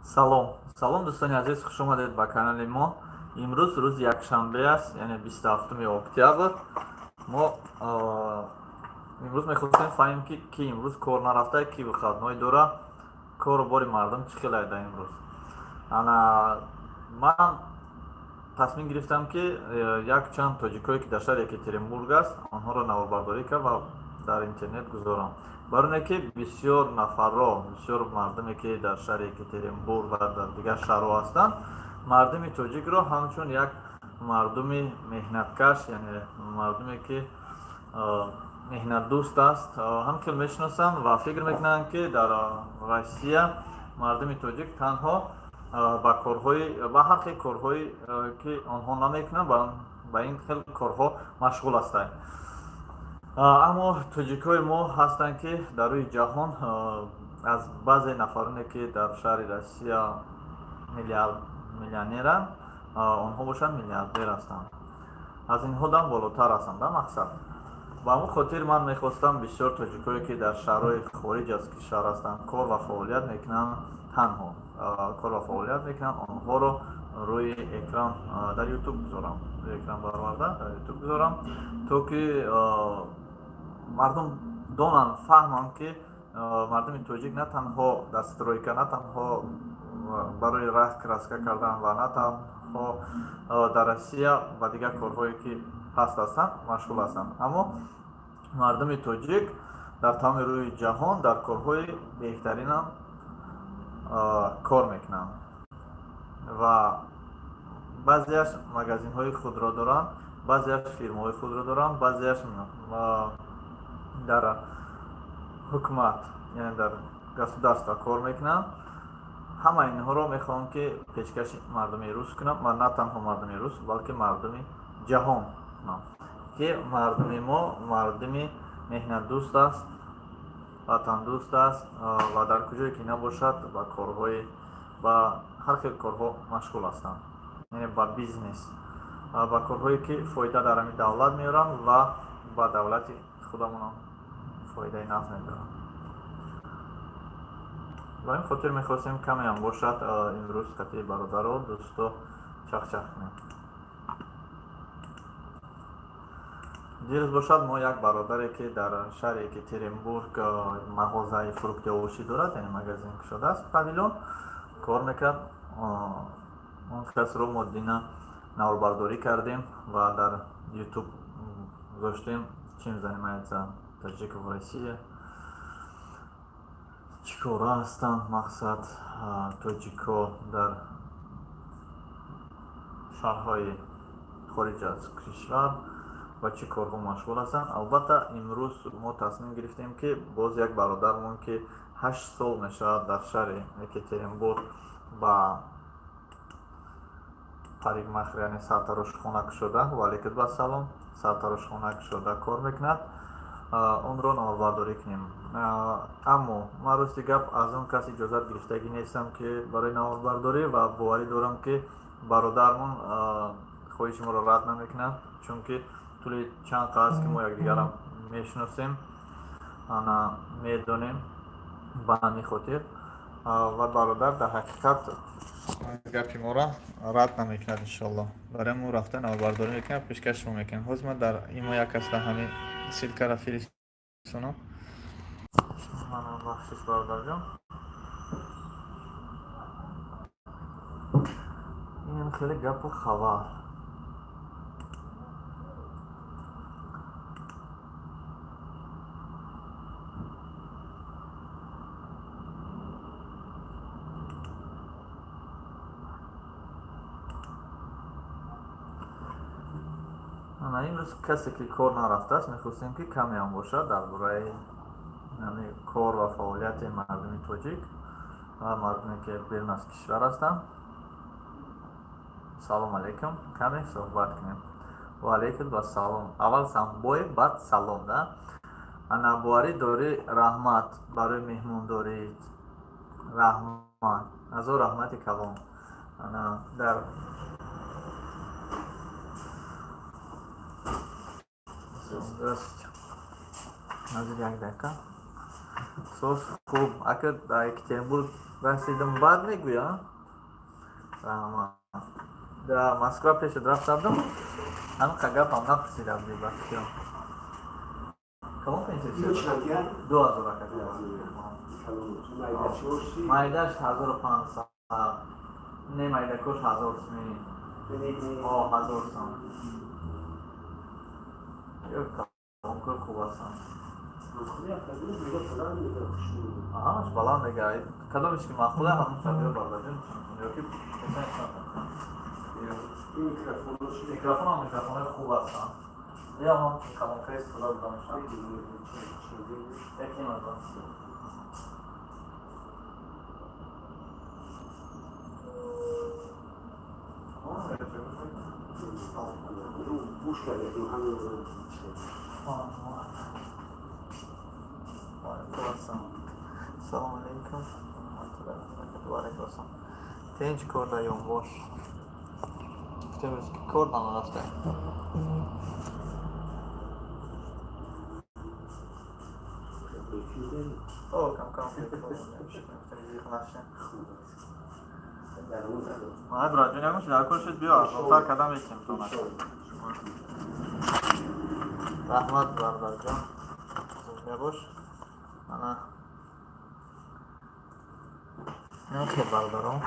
Салом, салом, дӯстони азиз, хуш омадед ба канали мо. Имрӯз рӯзи якшанбе аст, яъне 27 октябр. Мо имрӯз мехостем фаҳмем, ки ки имрӯз кор нарафта, ки выходной дора, кору бори мардум чӣ хел айда имрӯз. Ана ман тасмим гирифтам, ки як чанд тоҷикое, ки дар шаҳри Екатеринбург аст, онҳоро наворбардорӣ кард ва дар интернет гузорам, барои оне ки бисёр нафарро, бисёр мардуме, ки дар шаҳри Екатеринбург ва дар дигар шаҳрҳо ҳастанд, мардуми тоҷикро ҳамчун як мардуми меҳнаткаш, яъне мардуме, ки меҳнатдӯст аст, ҳам хел мешиносанд ва фикр мекунанд, ки дар Россия мардуми тоҷик танҳо ба корҳои, ба ҳар хел корҳое, ки онҳо намекунанд, ба ин хел корҳо машғул ҳастанд. Аммо тоҷикҳои мо ҳастанд, ки дар рӯи ҷаҳон аз баъзе нафароне, ки дар шаҳри Россия миллионеранд, онҳо бошанд миллиардер ҳастанд, аз инҳо дам болотар ҳастанд да мақсад. Ба ҳамон хотир ман мехостам бисёр тоҷикое, ки дар шаҳрҳои хориҷ аз кишвар ҳастанд, кор ва фаъолият мекунанд, танҳо кор ва фаъолият мекунанд, онҳоро рӯи экран дар Ютуб гузорам, рӯи экран бароварда дар Ютуб гузорам, то ки мардум донанд, фаҳманд, ки мардуми тоҷик на танҳо дар стройка, на танҳо барои раҳ краска кардан ва на танҳо дар Россия ва дигар корҳое, ки ҳаст ҳастанд, машғул ҳастанд, аммо мардуми тоҷик дар тамоми рӯи ҷаҳон дар корҳои беҳтаринам кор мекунанд ва баъзеаш магазинҳои худро доранд, баъзеаш фирмаҳои худро доранд, баъзеаш дар ҳукумат, яъне дар государство кор мекунанд. Ҳама инҳоро мехоҳам, ки пешкаши мардуми рус кунам ва на танҳо мардуми рус, балки мардуми ҷаҳон кунам, ки мардуми мо мардуми меҳнатдӯст аст, ватандӯст аст ва дар куҷое ки набошад, ба корҳои, ба ҳар хел корҳо машғул ҳастанд, яъне ба бизнес, ба корҳое, ки фоида дар ҳамин давлат меоранд ва ба давлати худамонам фоидаи наф мебаранд. Ба ин хотир мехостем камеам бошад имрӯз қатъи бародаро, дӯсто чахчах кунем. Дирӯз бошад мо як бародаре, ки дар шаҳри Екатеринбург мағозаи фрукти овощи дорад, яъне магазин кушодааст, павилон кор мекард, он касро мо дина наворбардорӣ кардем ва дар Ютуб гузоштем, чем занимается таджик в Россия, чӣ кора ҳастанд, мақсад, тоҷикҳо дар шаҳрҳои хориҷ аз кишвар ва чӣ корҳо машғул ҳастанд. Албатта, имрӯз мо тасмим гирифтем, ки боз як бародармон, ки 8 сол мешавад дар шаҳри Екатеринбург ба парикмахер, яъне сартарошхона кушода, ваалайкум ассалом, сартарошхона кушода кор мекунад, онро наворбардорӣ кунем. Аммо ман, рости гап, аз он кас иҷозат гирифтагӣ нестам, ки барои наворбардорӣ, ва боварӣ дорам, ки бародармон хоҳиши моро рад намекунад, чунки тӯли чанд қааст, ки мо якдигарам мешиносем, ана медонем. Ба ҳамин хотир ва бародар дар ҳақиқат гапи моро рад намекунад, иншоалло. Барои мо рафта наворбардорӣ мекунем, пешкаши шумо мекунем. Ҳозир ман дар имо як касда ҳамин ссылкаро фиристонам. Бахшиш, бародарҷон, ин хеле гапу хабар. Ана имрӯз касе, ки кор нарафтааст, мехостем, ки камеам бошад дар бораи кор ва фаъолияти мардуми тоҷик ва мардуме, ки берун аз кишвар ҳастанд, салом алейкум, каме суҳбат кунем. Ваалайкум ассалом. Аввал самбой, баъд салом да. Ана боварӣ дорӣ, раҳмат барои меҳмондорӣ, раҳмат, азо раҳмати калон. Ана дар Здравствуйте. Назир, як дақиқа. Соз, хуб, ака, дар Екатеринбург расидам, баъд мегӯя. Раҳмат. Дар Москва пешат рафта будам, ҳамин гапам напурсида будӣ, ба фикрам. Калон пенсия 2000, ака. Майдаш 1500, не, майдакош 1000 сумини, 1000 сум. Калонкои хуб ҳастанд, ҳамаш баланд мега. Кадомиш ки маъқула, ҳамон шабиё бардаҷон ёки. Микрофонам, микрофонои хуб ҳастанд. Ям ҳамчун калонка истифода буда мешавад. Яким аз он. Буш кард. Салому алейкум. Алейкум. Тинч, кор даём бош. Кор нарафта. О, кам кам. Зиқ нашем. Май, братҷон, ягон чи дар кор шуд, биё, арзонтар карда метем то. Раҳмат, бародарҷон, зинда бош. Ана хел, бародарон,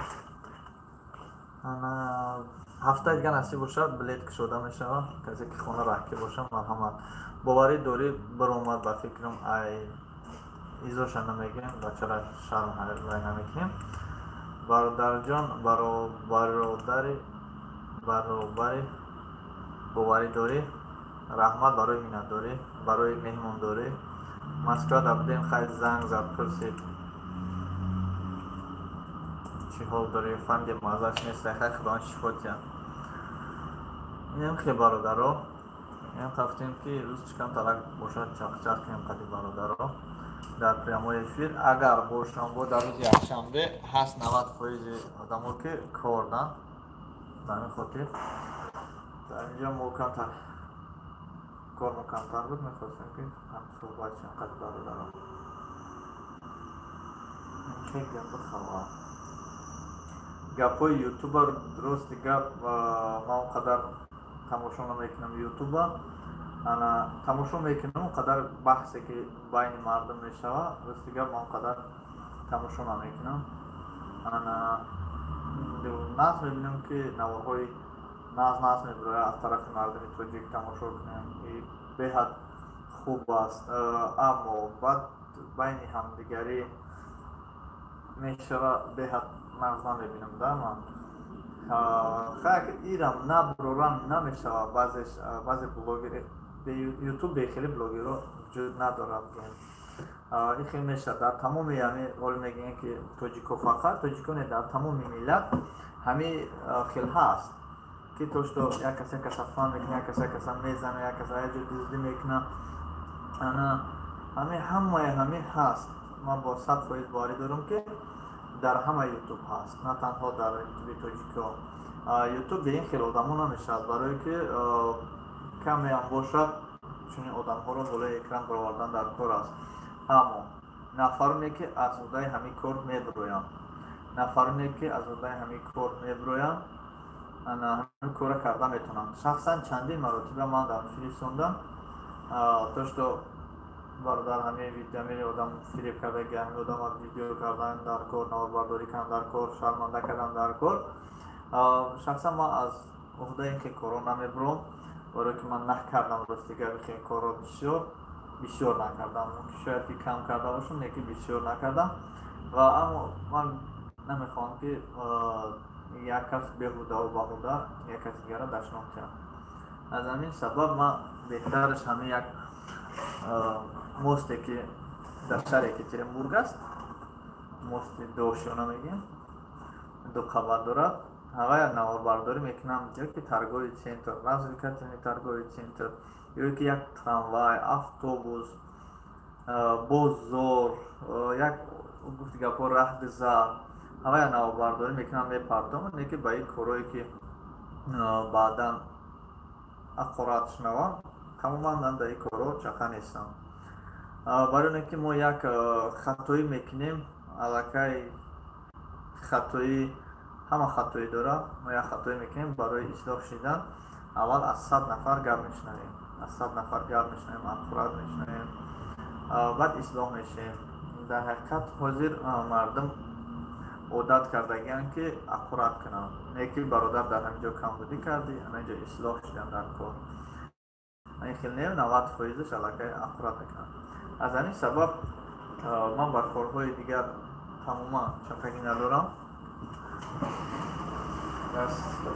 ана ҳафтаи дига насиб бошад, билет кушода мешавад. Касе ки хона раҳкӣ боша, марҳамат. Боварӣ дорӣ, биромад, ба фикрам, ай изоша намегирем, бачара шарм вай намекунем. Бародарҷон, бародари баробари, боварӣ дорӣ. Раҳмат барои миннатдорӣ, барои меҳмондорӣ. Москвада будем, хай, занг зад, пурсид, чӣ ҳол дорӣ. Фанди маззаш нест, хай, худованд шифо диҳад. Инам хел, бародаро, инам гуфтем, ки рӯз чӣ камтарак бошад, чақчақ кунем қади бародаро дар прямой эфир. Агар бошам, бо дар рӯзи якшанбе ҳаст, 90 фоизи одамо ки кордан, ба ҳамин хотир дар инҷо мо камтар кормо камтар буд, мехостем, ки ҳамсӯҳбат шем қади бародаро. Хел гапи хабар, гапҳои ютубер. Рости гап, ман он қадар тамошо намекунам ютуба. Ана тамошо мекунам, он қадар баҳсе ки байни мардум мешавад, рости гап, ман он қадар тамошо намекунам. Ана нағз мебинам, ки наворҳои нағз нағз мебирояд аз тарафи мардуми тоҷик, тамошо кунем, беҳад хуб аст. Аммо баъд байни ҳамдигарӣ мешава, беҳад нағз намебинам да ман. Хай, ирам наброрам намешава. Баъзе блогер, ютуб бехели блогерро вуҷуд надорад. Ин хел мешавад дар тамоми ҳами ҳол мегӯем, ки тоҷико, фақат тоҷико не, дар тамоми миллат ҳами хел ҳаст, ки то что як кас як каса фан мекунад, як кас як каса мезана, як каса як ҷо дуздӣ мекунад. Ана ҳами ҳамаи ҳами ҳаст. Ман бо 100% боварӣ дорам, ки дар ҳама ютуб ҳаст, на танҳо дар ютуби тоҷико. Ютуб бе ин хел одамо намешавад, барое ки камеам бошад, чунин одамҳоро болои экран баровардан дар кор аст. Аммо нафароне ки аз уҳдаи ҳамин кор мебироянд, нафароне ки аз уҳдаи ҳамин кор мебироянд, ҳамин корро карда метавонанд. Шахсан чандин маротиба ман дар фиристондам, то что бародар, ҳамин видео одам фиреб кардаги, ҳамин одама видео кардан дар кор, наворбардорӣ кардан дар кор, шарманда кардан дар кор. Шахсан ман аз уҳдаи ин хел корҳо намебурам, барое ки ман накардам. Рости гап, хел корро бисёр бисёр накардам. Шояд ки кам карда бошам, лекин бисёр накардам. Ва аммо ман намехоҳам, ки як кас беҳудаву баҳуда як каси дигара дашном диҳам. Аз ҳамин сабаб ман беҳтараш ҳамин як мосте, ки дар шаҳри Екатеринбург аст, мости Дуошёна мегӯем, ду қабат дорад, ҳавая наворбардорӣ мекунам, ё ки торговый центр, развлекательный торговый центр, ё ки як трамвай, автобус, бозор, як гуфти гапҳо, раҳгузар, ҳавая наворбардорӣ мекунам, мепартом. Не ки ба ин корҳое, ки баъдан ақорат шунавам, тамоман ман дар ин корҳо чақа нестам. Барои оне ки мо як хатоӣ мекунем, аллакай хатоӣ ҳама хатоӣ дорад. Мо як хатоӣ мекунем, барои ислоҳ шидан аввал аз 100 нафар гап мешунавем, аз 100 нафар гап мешунавем, аккурат мешунавем, баъд ислоҳ мешавем. Дар ҳақиқат ҳозир мардум одат кардагианд, ки аккурат кунанд. Не ки бародар, дар ҳамин ҷо камбудӣ кардӣ, ана ин ҷо ислоҳ шидан дар кор. Ин хел не, 90 фоизаш аллакай аккурат мекунанд. Аз ҳамин сабаб ман ба корҳои дигар тамоман чапагӣ надорам. Здравствуйте.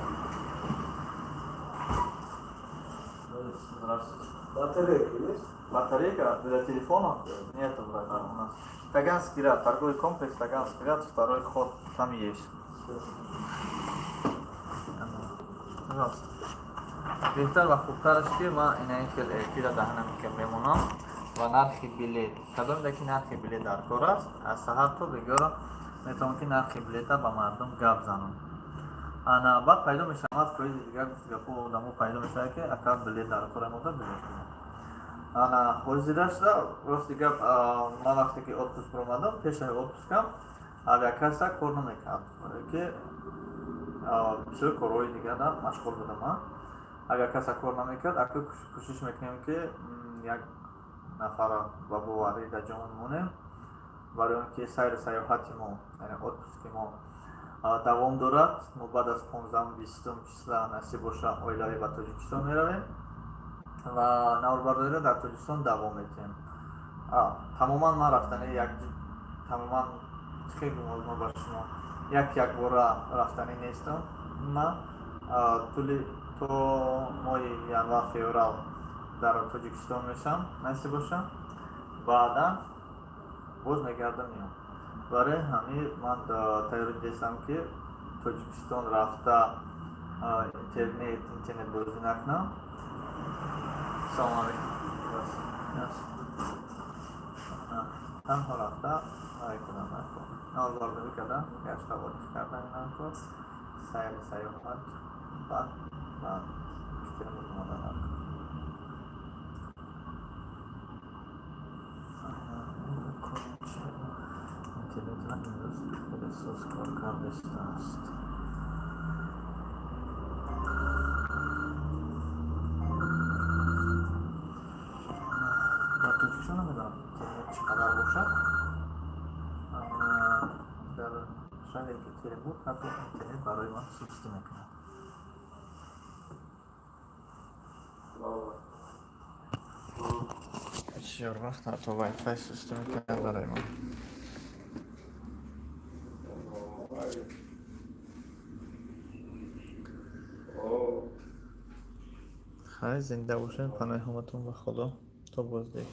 Здравствуйте. Батарейка есть? Батарейка для телефона? Нету, братан, у нас. Таганский ряд, торговый комплекс Таганский ряд, второй ход, там есть. Пожалуйста. Беҳтар ва хубтараш, ки ман ина ин хел эфира даҳана ки мемонам ва нархи билет, кадоме ки нархи билет дар кор аст, аз саҳар то бегоҳро метавонам, ки нархи билета ба мардум гап занам. Ана баъд пайдо мешавад фоизи дигар, гуфти гапо, одамо пайдо мешавад, ки ака, билет дар кор мода, билет кунем. Ана ҳозирашда, рости гап, ман вақте ки отпуск баромадам, пешаи отпускам авиакасса кор намекард, ки бисёр корҳои дигар машғул будам. Ман авиакасса кор намекард. Ака кӯшиш мекунем, ки як нафара ба боварӣ дар ҷомон монем, барои он ки сайру сайёҳати мо, яъне отпуски мо давом дорад. Мо баъд аз 15-20 числа, насиб боша, оилавӣ ба Тоҷикистон меравем ва наворбардориро дар Тоҷикистон давом медиҳем. Тамоман ман рафтани як тамоман хеле гумон ба шумо як якбора рафтанӣ нестам. Ман тӯли то моҳи январ, феврал дар Тоҷикистон мешам, насиб боша, баъдан боз мегардам, меом. Барои ҳамин ман тайёрӣ дидастам, ки Тоҷикистон рафта интернет бозӣ накунам. Салому алейкум. Танҳо рафта кунам, наворбардорӣ кардан, гашта ворид кардан, кор, сайри сайёҳат, баъд ба Екатеринбург омадан. Интернет имрӯз хеле суст кор кардастааст. Дар Тоҷикистон намедонам, интернет чӣ қадар бошад. Дар шаҳри Екатеринбург ҳатто интернет барои ман сустӣ мекунад. Бисёр вақт ҳатто вайфай сустӣ мекунад барои ман. Хайр, зинда бошед, паноҳи ҳаматон ба Худо, то боздид.